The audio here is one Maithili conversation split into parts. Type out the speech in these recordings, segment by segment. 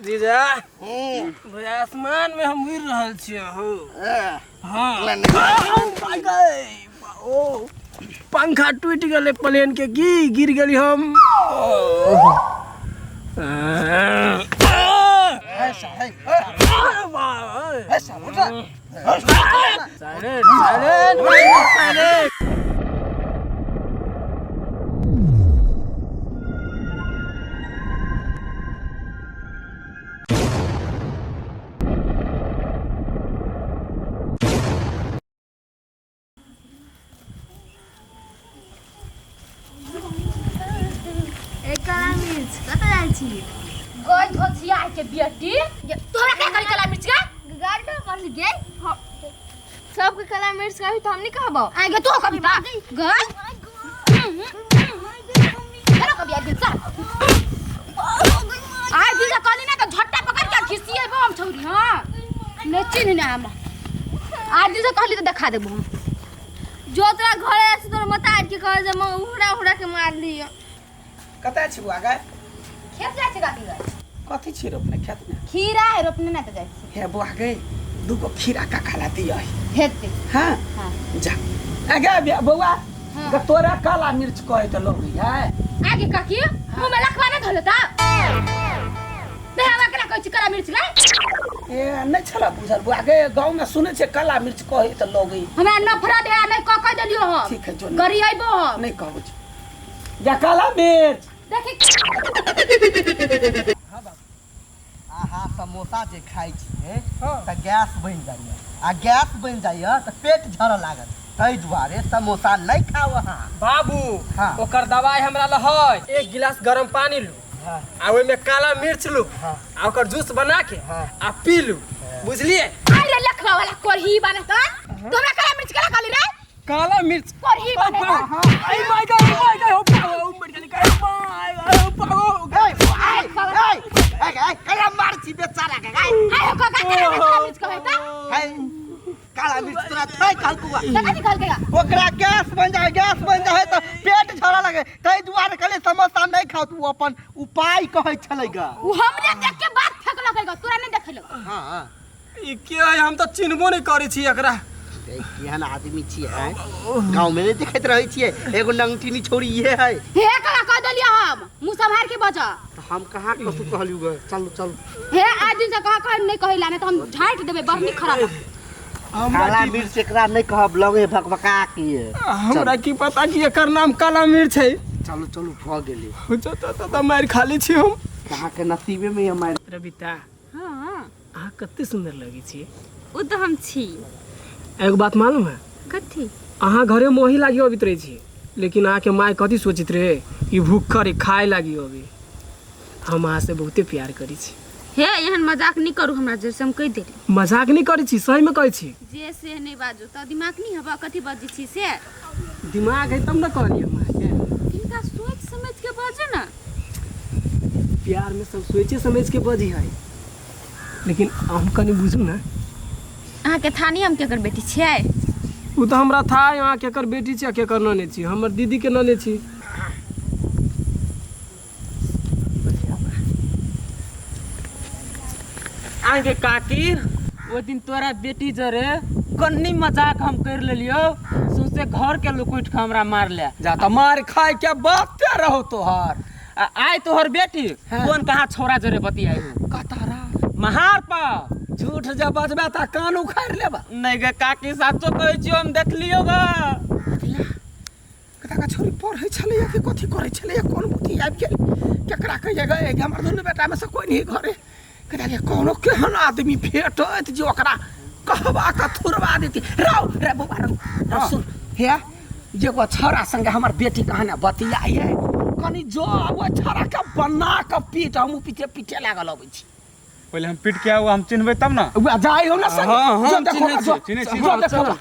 जीजा भैया आसमान में हम उड़ रहल छियै हो। हाँ ओ पंखा टूटि गेलै प्लेन के की गिर गेली हम। Silent silent silent. ए काला मिर्च कतऽ जाइ छी? गई धोथिया के बेटी, तोरा का करी काला मिर्च का? गाड़ी में पढ़ गे सबके काला मिर्च कही तो हम नहीं कहबो। आगे तो कभी बा गई चलो कभी आज दिन सर आज दिन से कहली ना तो झट्टा पकड़ के घिसिएबो हम छौरी। हां नहीं चिन्ह ना हम आज दिन से कहली तो देखा देबो हम। जो तोरा घरे आसे तोरा मतार के कह जे म उहरा उहरा के मार लियो। कतऽ छी बौआ गै? खेत जाइ छै काकी गै। कथी छी रोपने खेत में? खीरा है रोपने ना तो जाइ छी। हे बौआ गै, दूगो खीरा काका ला दिअ। हेतै। हाँ। हाँ। जा आगे बौआ। हाँ। गे तोरा काला मिर्च कहै तऽ लगै है। आगे काकी मुंह में लखवा ना धोलो ता नहीं हमरा केना कहै छी काला मिर्च गै? ए नहि छला बुझल बौआ गै, गाँव में सुनै छै काला मिर्च कहै तऽ लगै। हमरा नफरत है नहीं कह कह देलियो हम। ठीक है, जो नहीं। गरी आइबो हम। नहीं कहबो छी। जा काला मिर्च देखी। अहाँ समोसा जे खाइ छियै तऽ गैस बनि जाइए आ गैस बनि जाइए तऽ पेट झरऽ लागत, ताहि दुआरे समोसा नहि खाउ अहाँ। बाबू। हाँ। ओकर दवाई हमरा लग है। एक गिलास गरम पानी लू आ ओहिमे काला मिर्च लू आ ओकर जूस बना के आ पी लू, बुझलिए? अरे लखवा वाला कोरही बने त तोरा काला मिर्च केला कहली रे? काला मिर्च कोरही बने त। आई my God, my God, हो पाओ मर गेली काय my हो पाओ। ए, ए, ए, ए, काला मार छी बेचारा के गाय। हाय हो काका केना काला मिर्च कहै त? है काला मिर्च तोरा थै कहलकौ। कथी कहलकै? ओकरा गैस बन जाए, गैस बन जाए तऽ पेट झरऽ लगे, ताहि दुआरे कहलियै समोसा नहि खाउ। तू अपन उपाय कहै छलै ग। उ हमरे देख के बात फेकलकै ग, तोरा नहि देखलक। हाँ। ई के है? हम तऽ चिन्हबो नहि करै छी एकरा। ए, केहन आदमी छियै हैं? गाँव में नहि देखैत रहै छियै एगो नंगटिनी छोरी इहे है। हे कका कह देलियै हम मुँह सम्हार के बजा। तऽ हम कहाँ कथू कहलियौ ग? चलू चलू। हे आज दिन से कह कह नहीं कहिला नहीं तो हम झाँट देबै बहनी खराब। काला मिर्च एकरा नहि कहब, लगे भकभका के। हमरा की पता कि एकर नाम काला मिर्च है। चलू चलू भऽ गेलै। तऽ मारि खाली छी हम। अहाँके नसीबे में मारि। रबिता। हाँ। अहाँ कते सुंदर लगै छी। ओ तऽ हम छी। एगो बात मालूम है? कथी? अहाँ घरे मोही लागी अबित रहै छी, लेकिन अहाँके माय कथी सोचित रहे ई भूखर खाए लागी अबे। हम अहाँ से बहुते प्यार करै छी। हे एहन मजाक नहि करू हमरा जैसे, हम कहि देली। मजाक नहि करै छी, सही में कहै छी। जे से नहि बाजू तऽ दिमाग नहि हबा, कथी बजै छी से? दिमाग है तब ने कहलियै हम अहाँके। किनका सोचि समझ के बाजू ने। प्यार में सब सोचे समझ के बजी है, लेकिन हम कनि बुझू ने। अहाँके था नहीं हम केकर बेटी छियै? ओ तऽ हमरा था अहाँ केकर बेटी छी आ केकर नने छी, हमर दीदी के नने छी। आगे काकी, ओ दिन तोरा बेटी जरे कन्नी मजाक हम कर लेलियो, सौंसे घर के लोग उठ के हमरा मार ले। जा तऽ मार खाय के बाते रहो तोहार। आ आइ तोहर बेटी कोन कहाँ छौड़ा जरे बतियाई हो? कतारा महार पर। झूठ जब बजबे तऽ कान उखाड़ि लेबा। नहीं गे काकी, साचो कहै छियो, हम देखलियो गा। कता का छोरी पढ़ै छलैया कि कथी करै छलैया? कोन बुद्धि आबि गेल? केकरा कहिए गए कि हमर दुनू बेटामे से कोइ नहि घरे? कता के कोनो केहन आदमी भेटत जे ओकरा कहबा के थुरबा देती। रौ रे बौआ रौ रौ, सुन हे, जे एगो छौड़ा संगे हमर बेटी कहाँ ने बतियाइए, कनि जो ओ छौड़ा के बना के पीट, हमहूँ पीछे पीछे लागल अबै छी। पहिले हम पीट के आउ, हम चिन्हबै तब ना। उहे जाइ हो ना संगे। हाँ, हाँ, जो हम देखो चिन्है ना, जो छियै, चिन्है छियै। जो देखो ना।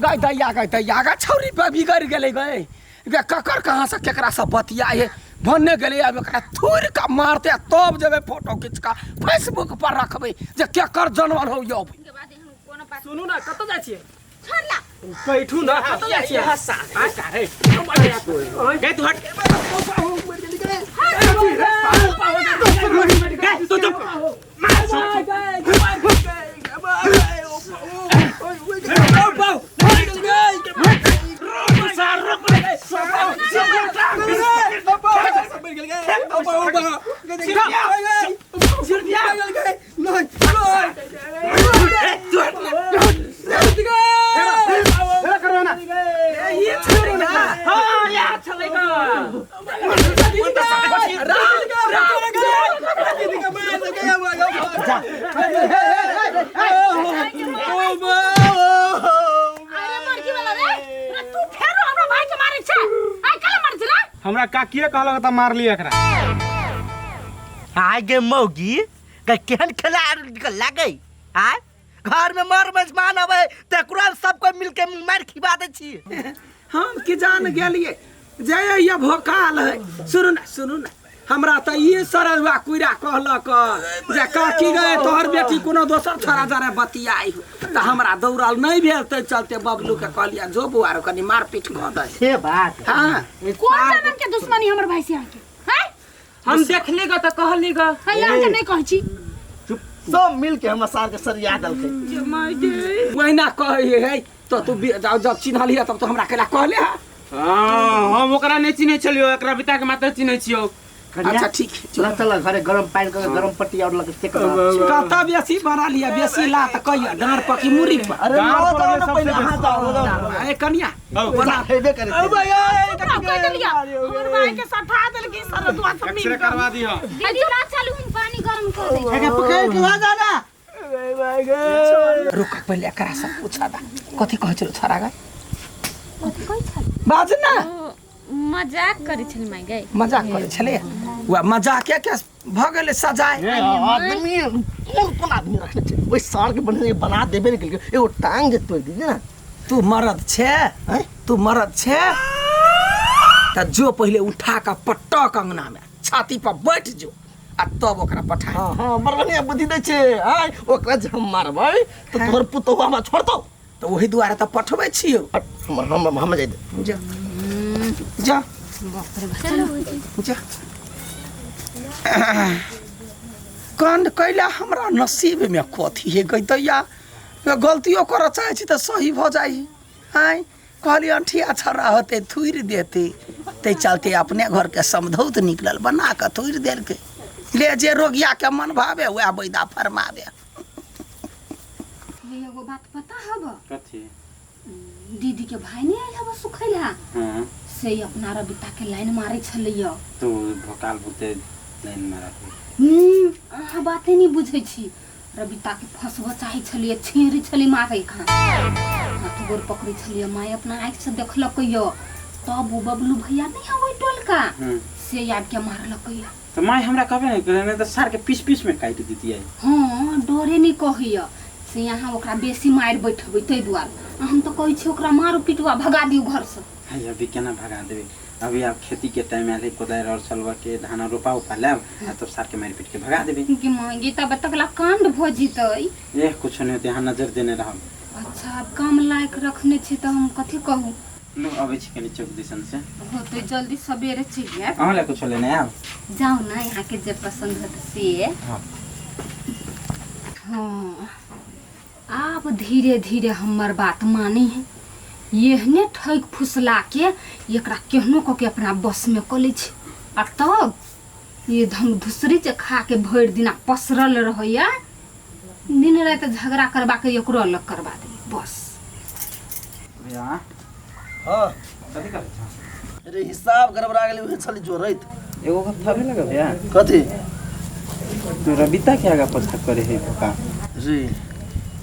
गई दैया, गई दैया, गई छौरी पे बिगड़ गेलै गई। गे ककर कहाँ से केकरा से बतियाए हे, भन्ने गेलै। आब एकरा थूरि के मारते आ तब जेबै फोटो खींच के फेसबुक पर रखबै जे केकर जनमल हो यौ। सुनू ना, कतऽ जाइ छियै? छोड़ ला। बैठू ना, कतऽ जाइ छियै? गए तू हट गए तू चुप। जा। अरे मरकी वाला रे, रे तू फेरो हमरा भाई के मारे छे, आइ काल मारे छे रे? हमरा काकिए कहलक त मारली एकरा। आय गे मौगी गे, केहन खेला लागै आय, घर में मर मेजमान अबै तकरा सब कोई मिलके मार खिबा दै छी। हम की जान गेलिए जे ये भोकाल है। सुनू ना, सुनू ना, हमरा तऽ ई सरलुआ कुइरा कहलक जे काकी गए तोहर बेटी कोनो दोसर छोरा जरे बतियाई हो, तऽ हमरा दौड़ल नहि भेल, ताहि चलते बबलू के कहलियै जो बौआ रो कनि मारपीट कऽ दे। से बात। हाँ। कोन जनम के दुश्मनी हमर भाई से अहाँके? हैं? हम देखली ग तऽ कहली ग। है, अहाँके नहि कहै छी। सब मिल के हमर सार के सरिया देलकै। ओहिना कहै है तो तू जब चिन्हलियै तब तो हमरा केला कहले है। हाँ, हम ओकरा नहीं चिन्है छलियो, एकरा बिता के मात्र चिन्है छियो। अच्छा ठीक है, चल चल घरे गरम पानि के गरम पट्टी और लगे सेक दह। कतऽ बेसी बना लिया, बेसी लात कहिया डाँड़ पकी मुरी पर। अरे डाँड़ लऽ पर जाओ ना सबसे पहिले, बेसी। अहाँ जाओ, लऽ जाओ। ए कनिया बना हेबे करे। कहि देलियै हमर भाई के सठा देलकी सरदुआ सब मिल एक्सरे करवा दिह। दीदी ला चलू, हम पानी गरम कर दै। पकड़ के ला जाना। रुक, पहिले एकरा से पूछा दा कथी कहै छलो छोरा गए, कथी कहै छल? बाज ना। मजाक करै छल माय गए। मजाक करै छलै, वएह मजाके के भऽ गेलै सजाय। आदमी कोन कोन आदमी रखने छै ओहि सार के बने बना देबे ने केलकै, एगो टांग जे तोड़ि दी ने। तू मरद छे, हैं? तू मरद छे तऽ जो पहिले उठा कऽ पटक अंगना में छाती पर बैठ जो आ तब ओकरा पठा। हाँ हाँ, बड़ बढ़िया बुद्धि दै छै। आय ओकरा जे हम मारबै तऽ तोहर पुतोहु हमरा छोड़तौ? तऽ ओहि दुआरे तऽ पठबै छियौ। हम हम हम जाय दे। जा जा जा, कांड कैला हमरा नसीब में कथी हे गई दैया, गलतियो करऽ चाहै छी तऽ सही भऽ जाइ। आँय कहलियै अंठिया छड़ा होतै थुरि देतै, ताहि चलते अपने घरके समधौत निकलल बना कऽ थुरि देलकै। ले जे रोगिया के मन भावे वएह बैदा फरमावे। हे एगो बात पता हब? कथी? दीदी के भाई नहीं आयल हब सुखैला? हाँ। से अपना रबिता के लाइन मारे छलैया। तू भोकाल बुते लाइन मारा। अहाँ बाते नहीं बुझै छी। रबिता के फंसबऽ चाहै छलियै, छेड़ै छलै मारै खान, हाथ गोर पकड़ै छलियै, माय अपना आँखि से देखलकै यऽ, तब ओ बबलू भैया नहीं है ओहि टोलका, से आबि के मारलकै यऽ। तऽ माय हमरा कहबे नहीं केलै, नहीं तऽ सार के पीस पीस में काटि दितियै। हाँ, डरे नहीं कहैया से यहाँ ओकरा बेसी मारि बैठबै ताहि दुआरे। आ हम तऽ कहै छी ओकरा मारू पिटुआ भगा दियौ घरसँ। है अभी केना भगा देबै, अभी आब खेती के टाइम आयल है, कोदारि और चलबऽ के धान रोपा उपा लेब आ तब सार के मारि पीट के भगा देबै। कि मांगी तब तकला कांड भऽ जेतै। एह कुछो नहीं होतै, अहाँ नजर देने रहब। अच्छा आब काम लायक रखने छी तऽ हम कथी कहू। लो अबै छी कनि चौक दिसन से। होतै जल्दी सवेरे चलि आयब। अहाँ लए कुछो लेने आयब? जाउ ना, यहाँ के जे पसंद होत से। हाँ। हाँ, आब धीरे धीरे हमर बात माने है, एहने ठकि फुसला के एकरा केहनो कऽ के अपना बस में कऽ लै छी, आ तब ये धम धुसरी जे खा के भरि दिना पसरल रहैया, दिन राति झगड़ा करबा के एकरो अलग करबा दे बस। भैया। हाँ। कथी करै छह? अरे हिसाब गड़बड़ा गेलै, उहे छली जोड़ैत। एगो गप थबे लगा भैया। कथी? तू रबिता के आगा पाछा करे है भोका। रे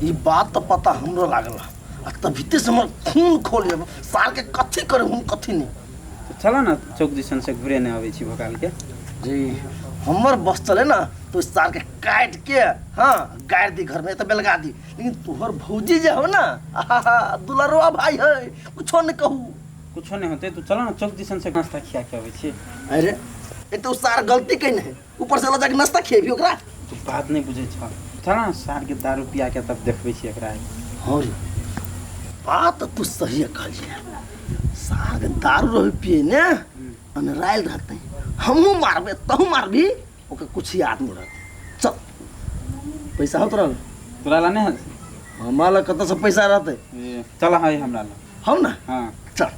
ई बात तो पता हमरो लागल, आ तभिते से हमर खून खोल गेल, साल के कथी करे हम कथी नहीं। तो चलो ना चौक दिसन से घुरे नहीं आबै छी भोकाल के। जी हमर बस चले ना तो साल के काट के हाँ गाड़ दी घर में तो बेलगा दी, लेकिन तोहर भौजी जे हो ना आहा दुलरवा भाई है, कुछो नहीं कहू। कुछो नहीं होते, तू चलो ना चौक दिसन से नाश्ता खिया के आबै छी। अरे ए तो सार गलती कहीं है, ऊपर से ल जाके नाश्ता खिएबी ओकरा। तू बात नहीं बुझै छ, चल ना सार के दारू पिया के तब देखबै छी एकरा। हाँ रे बात तू सही कहलिए, सार के दारू रही पिए ने अनरायल रहते, हमहूँ मारबे तहूँ मारबी, ओकर कुछ याद नहीं रहते। चल पैसा हो तोरा? तोरा ला नहीं है? हमरा लग कतऽ से पैसा रहते? चल हाँ हमरा ला। हौ ना? हाँ। चल।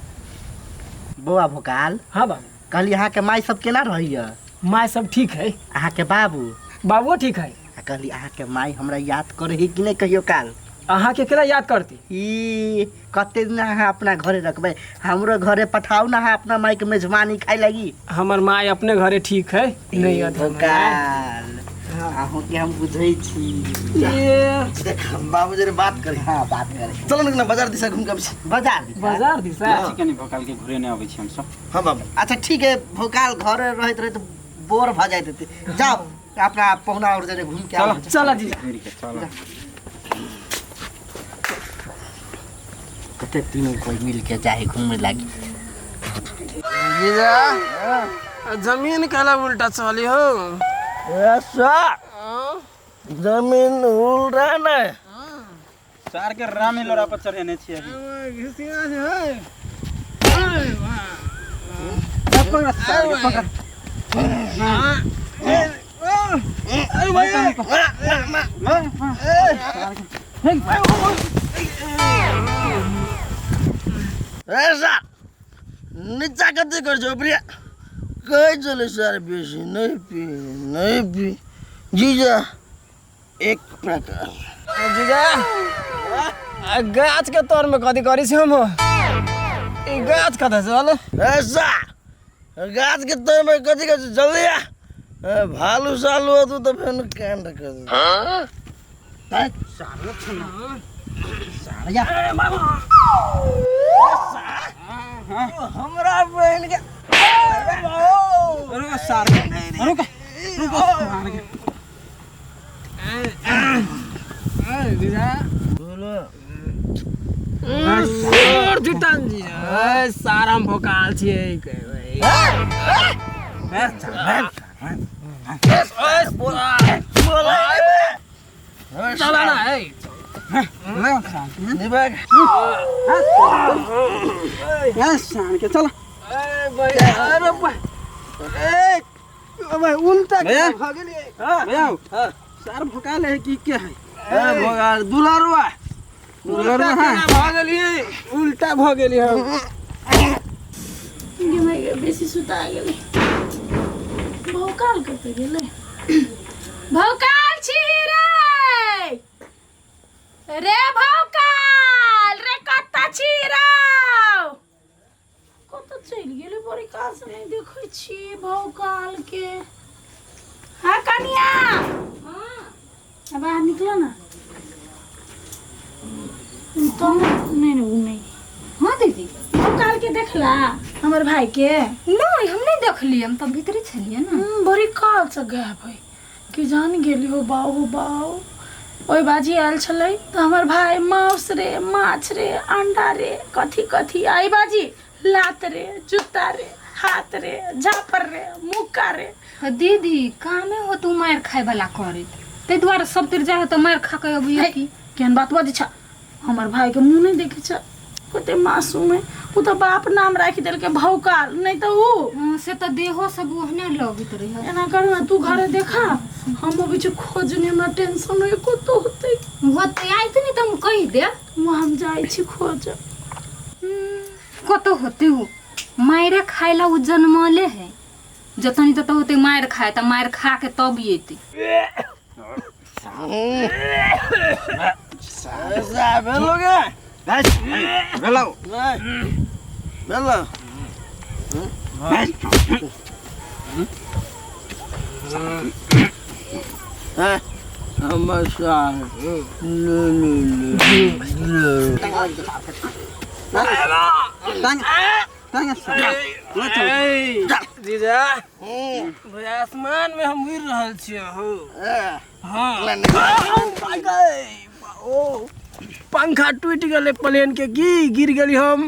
बौआ भोकाल। हाँ बाबू। कहली अहाँ के माय सब केना रहैया? माय सब ठीक है। अहाँ के बाबू? बाबुओ ठीक है। आ कहली अहाँ के माय हमरा याद करे है कि नहीं कहियो काल? अहाँ के केना याद करती? ई कते दिन अहाँ अपना घरे रखबै, हमरो घरे पठाउ ना अहाँ अपना माय के मेजबानी खाइ लगी। हमर माय अपने घरे ठीक है, नहीं याद हमरा। भोकाल। अहूँ के हम बुझै छी। ये देख बाबू जरे बात करी। हाँ बात करे। चलो ना बाजार दिशा घूम के आबै छी। बाजार दिशा? बाजार दिशा। छी कनी भोकाल के घुरे नहि अबै छी हमसब। हाँ बाबू। अच्छा ठीक है, भोकाल घर रहैत रहैत बोर भ जाइत हेतै। जाओ अपना पहुना और जरे घूम के आउ। चल जीजा। घुरि के चल। कते तीनों कोई मिल के जाए घूमे लागी। जीजा जमीन काला उल्टा चली हो। ऐसा जमीन उल रहा ना। सार के रामे लोरा पर चढ़ेने छियै अभी। ऐसा नीचा कति कर छौ प्रिया कहै छलै सर बेसी नहीं पी नहीं पी। जीजा एक प्रकार। जीजा गाछ के तर में कथी करी छी हम? ई गाछ कतऽ चल? ऐसा गाछ के तर में कथी कर छी? जल्दी आ। भालू सालू हो तू तो फेन कांड कर दे। हमरा बहन के रुको सार रुक रुको जीजा बोलो और जुटन जी सारा हम भोकाल छियै। चल ना ए निभाग के चल। अरे भाई उल्टा भैया। भऽ गेलियै। भैया सार भोकाल है कि के है? ए भोगाल दुलारुआ दुलारुआ है। भऽ गेलियै, उल्टा भऽ गेलियै हम। गे बेसी सुता गेलै। भौकाल कतऽ गेलै? भौकाल छी रे रे भौकाल रे कतऽ छी रौ? कतऽ चलि गेलै? बड़ी काल से नहि देखै छी भौकाल के। हाँ कनिया हाँ बाहर निकलो ना तो। नहीं नहीं वो नहीं। हाँ दीदी। भौकाल के देखला हमर भाई के? नहीं हम नहीं देखलियै, हम तऽ भीतरे छलियै ना। बड़ी काल से गायब है कि जान गेली हो बाऊ हो बाऊ। ओहि बाजी आयल छलै तऽ हमर भाई माउस रे माछ रे अंडा रे कथी कथी आई बाजी लात रे जूता रे हाथ रे झापर रे मुक्का रे। तऽ दीदी कामे हो तू मारि खाय वाला करे ताहि दुआरे सब तिर जाइ तऽ मारि खा के अबैया की? केहन बात बजै छ? हमर भाई के मुँह नहीं देखै छ, कते मासूम है ओ। तऽ बाप नाम राखि देलकै भौकाल, नहीं तऽ ऊ। हाँ, से तऽ देहो सब ओहने लगैत रहै। एना कर ना तू घरे देखा, हम अबै छी खोजने। हमरा टेंशन होय कतौ होतै। होतै आयत नहीं तऽ हम कहि देब। वहाँ हम जाइ छी खोज। कतौ होतै उ मारि खाय ला उ जनमले है। जतनी ततऽ होतै मारि खाय तऽ मारि खा के तब एतै। ऐसा भेलो गे भेलौ भेलो। हमर सार ले ले ले ले। जीजा भैया आसमान में हम उड़ रहल छियै हो। हाँ ओ पंखा टूटि गेलै प्लेन के की गिर गेली हम।